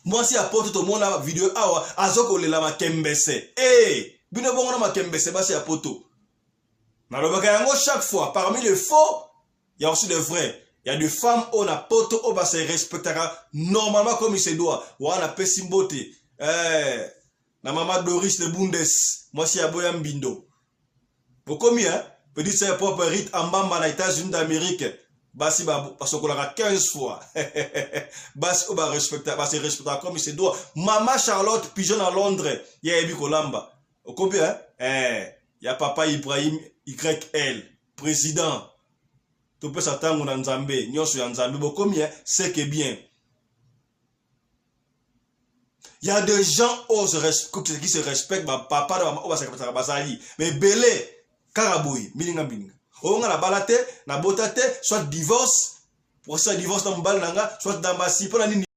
Mwasi ya poto, tomona video awa, azokolela makembese. E bino bongo na makembese, basi ya poto, nalobaka yango chaque fois, parmi les faux, il y a aussi de vrais. Il y a des femmes oyo na poto oyo base respectaka normalement comme il se doit. Wana napesi mbote, eh, na mama Doris de Bundes, mwasi ya boya mbindo. Bokomi, hein? Petite sœur propre Rit Ambamba na États-Unis d'Amérique, basi basokolaka 15 fois, basi oyo barespecta, base respectaka comme il se doit. Mama Charlotte Pigeon na Londres, ye ayebi kolamba. Okomi, hein? Eh, ya papa Ibrahim YL président, topesa ntango na Nzambe, nyonso ya Nzambe. Bokomi, hein? C'est que bien, il y a des gens oyo qui se respectent, bapapa na bama oyo basakapesaka bazali, mais ebele kaka boye, mbilinga mbilinga. Oyo nga nabala te, nabota te, soit divorce, procès ya divorce na mobali na nga, soit na basi. Mpo na nini?